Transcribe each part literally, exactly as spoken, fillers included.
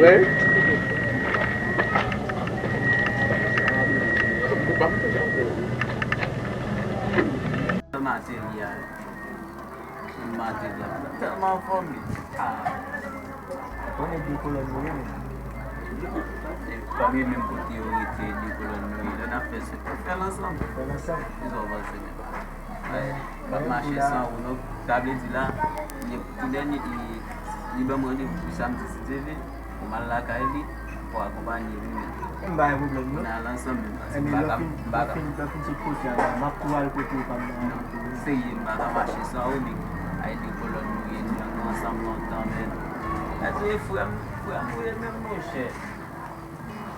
Vre? Materyèl. Materyèl. Tèlman anfòm li. Ah. Konnen de kolòn nou ye, men. E, kòm e menm kote yo rete, de kolòn nou ye. Lè n ap fè sou, fè l ansanm. Fè l ansanm. Kisa w panse menm? Ay, m ap mache san ou non. Sa vle di la, li, pou dènye, li, li ban m randevou pou samdi, si Dye vle. Pou m al lakay li, pou akonpanye li menm. M pa gen pwoblèm, non. N al ansanm menm, paske m pa ka, m pa ka. Lè w fin, lè w fin sot kote a la, m ap tou al kote w pa m nan. Non, serye, m pa ka mache san ou, nèg. Ay, de kolòn nou ye, nou ansanm lontan, men. Èske e frè m, frè m ou ye menm, monchè?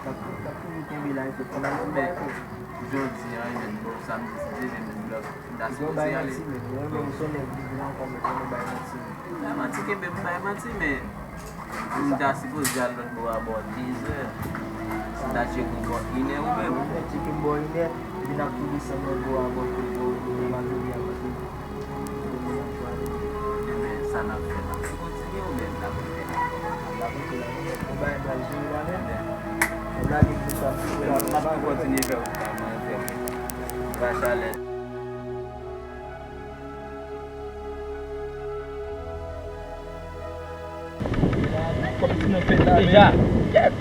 L ap, l ap toujou kenbe la, e tout. Men, jodi a, e menm, bon, samdi, si Dye vle, menm, lòt. M ta sipoze ale. Yo bay manti, men. Yo menm, se nèg ki vin ankò, men yo bay manti, men. Bay manti, kenbe m bay manti, men m ta sipoze al lòt bò a bò dezè. M ta tcheke bò inè ou menm. Tcheke m bò inè, vin ap tou desann lòt bò a bò, bò, bò, bò Madoya, paske Ebyen, sa n ap fè la? N ap kontinye oubyen n ap rete la? N ap rete la, non. Yon bagay pral jere la, men. N ap lage pou sa, pou sa. M ap kontinye fè wout la, mwen, frè m. Vach alè. Deja. Kèt.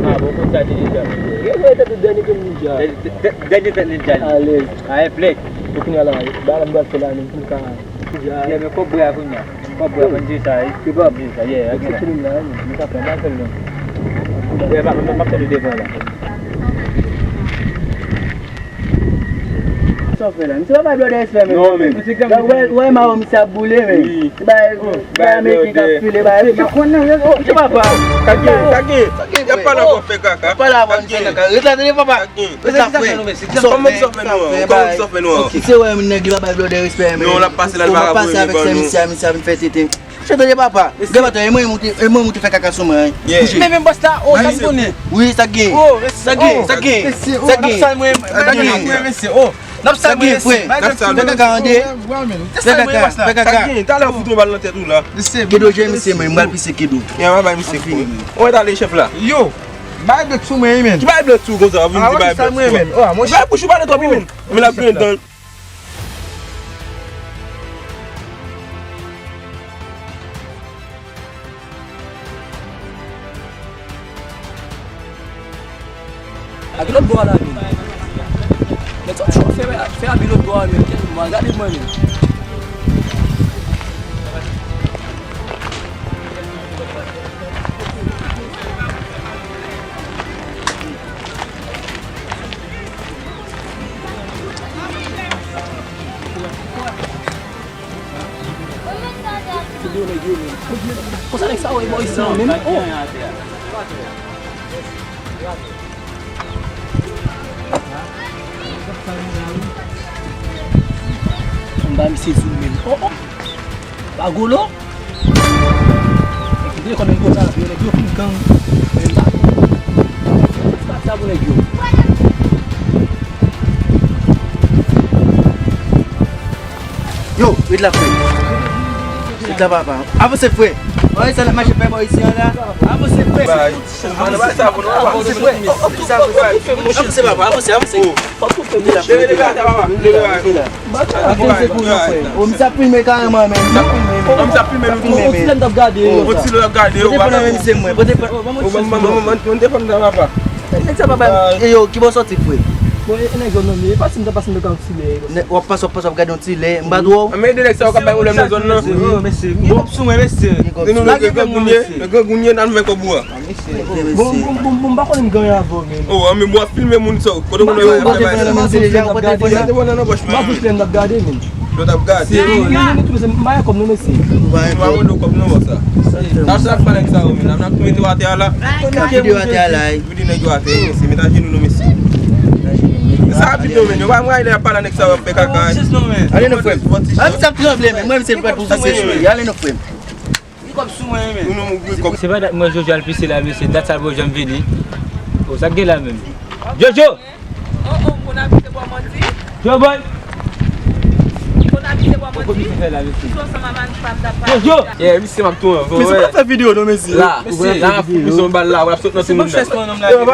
Ah, bon, konn sa te deja. Yo jwe tèt li dènye ke m deja. Dènye, dè-, dènye tèt li deja. Alèz. Aye, plek. Pou kounye a la, ba la m dwa fè la, men pou m ka. Yeah, men kòb bwè a kounye a. Kòb bwè a, konn di sa, wi. Ki kòb? Di sa, yeah, ok. Se fini la, wi. M ka fè, m pa fè l, non. Yeah, m pa, m pa fè l devan la. Sa w fè la? Misye pa bay blòdè respè, men. Non, men. Wè, wè, mawo, misye ap boule, men. Wi. Se bay, bay Ameriken k ap file, bay. Misye konnen, yo, yo, misye pa pa. Kage, kage. Y ap pale avè w, fè kaka. Y ap pale avè w, fè kaka. Ret la, tande, papa. Ret la, frè. Kòman misye ap fè nou an? Kòman misye ap fè nou an? Se wè, nèg, li pa bay blòdè respè, men. Non, l ap pase la, l pa ka voye ban nou. Misye, misye ap vin fè tete. Tande papa, gen maten, e mwen, e mwen, e mwen, mwen te fè kaka sou mwen, hein. Kouche. Men, men, bòs la, oh, sa m konnen. Wi, sa gen. Oh, sa gen, sa gen, sa gen. Sa gen. N ap sal mwen, mwen, mwen, mwen, mesye, oh. N ap sal mwen, mesye. N ap sal mwen, mesye. Fè kaka, fè kaka. Fè kaka. Talè ou fout yon bal nan tèt ou la. Kedo, jwenn misye, mwen, m pral pise Kedo. Ya, mwen bay misye kou. Ou mèt ale, chèf la. Yo, bay blòk sou mwen, wi, men. Ki bay blòk sou konsa, ou vin di bay blòk sou mwen. Bay bouch ou pale twòp, wi, men. Men l ap grenn dan. Ak lòt bò a la menm. Nèg sa cho, fè, fè abi lòt bò a menm. Kèt mwa, gade mwen menm. Konsa nèg sa wè bò isi an menm. Oh. Anba misye sou menm. Oh, oh. Pa golo. Nèg yo konnen konsa, yo nèg yo fin gang. Men pa. Sa sa pou nèg yo. Yo, ret la, frè. Ret la, papa. Avanse, frè. Wè sa n ap mache fè bò isi an la. Avanse, frè. Avanse, frè. Avanse, papa. Avanse, avanse. Leve, leve atè, papa. Leve atè. Avanse pou nou, frè. Oh, misye ap filme kareman, men. Misye ap filme, men. Misye ap filme, men. On ti lè n t ap gade yo. On ti lè n ap gade yo. Mwen te pran menm se mwen. Mwen te pran. Mwen te pran nan papa. Nèg sa pa bay. E yo, ki bò sòti, frè? Bon, e nèg zòn nan, e pase m ta pase m ta gade yon ti lè. W ap pase, w ap pase, w ap gade yon ti lè. M pa twò. Ann ede nèg sa yo k ap bay pwoblèm nan zòn nan. Mesye, mesye. Bon, sou mwen, mesye. Lage men mwen, mesye. Lage men mwen, mesye. Bon, bon, bon, bon, m pa konnen m gen anyen avè w, men. Oh, men w ap filme moun sa. Kote w konnen w ap filme? Ou pran nan men m, se deja, ou pran telefòn nan. Telefòn nan nan pòch mwen. M pa fout lè m t ap gade, men. Yo t ap gade. Se, men, men, men, men, m pa gen kòb non, mesye. M pa gen kòb non, bòs la. Sa, sa, sa, sa, nèg sa yo, men. N ap, n ap tou mete w atè a la. N ap videyo atè a la. Vide nèg yo atè, mesye. Met ajenou nou, mesye. Sa rapid non, men. Yo pa mwen lè y ap pale a nèg sa yo ap fè kaka. Ale non, frè m. Mwen, m t ap tranble, men. Mwen, m se frè pou sou mesye. Ale non, frè m. Li kòb sou mwen, men. Se pa dat mwen Jojo al pise la, mesye. Dat sa l poko janm vini. Oh, sa k gen la menm? Jojo! Oh, oh, konn abite bò manti? Joe Boy! Konn abite bò manti? Poko pise fè la, mesye. Pito ansanm a manti pa m t ap pale. Jojo! Yeah, misye, m ap tounen. Mesye, pa fè videyo non, mesye. La, la, pou pise yon bal la, w ap sot nan timoun nan.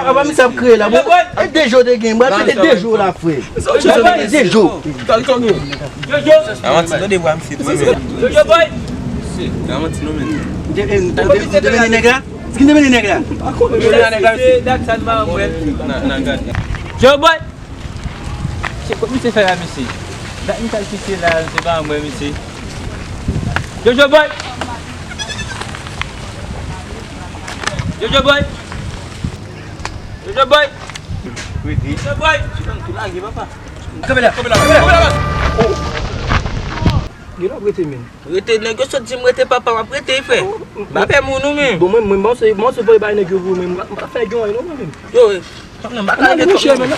Apa misye ap kreye la, bon? E de jou te gen, mwen, e de jou la, frè. E de jou. Jojo! Avanti, tande vwa misye tou, men. Jojo Boy! Avanti non, men. Ou te, eh, ou te, ou te mennen nèg la? Ki te mennen nèg la? Ou te mennen nèg la, mesye? Nan, nan gad. Jojo Boy! Se kot misye fè la, mesye? Dat misye al pise la, se pa mwen, mesye. Jojo Boy! Jojo Boy! Jojo Boy! Jojo Boy! Tou lage, papa. Kanpe la, kanpe la, kanpe la, kanpe la. Gen lè w ap rete, men. Rete, nèg yo sot di m rete, papa, m ap rete, frè. M pa pè moun, ou menm. Bon, mwen, mwen, mwen se, mwen se voye bay nèg yo pou mwen, m pa, m pa fè nèg yo anyen, non, mwen menm. Yo, non, m pa ka rete kòb non.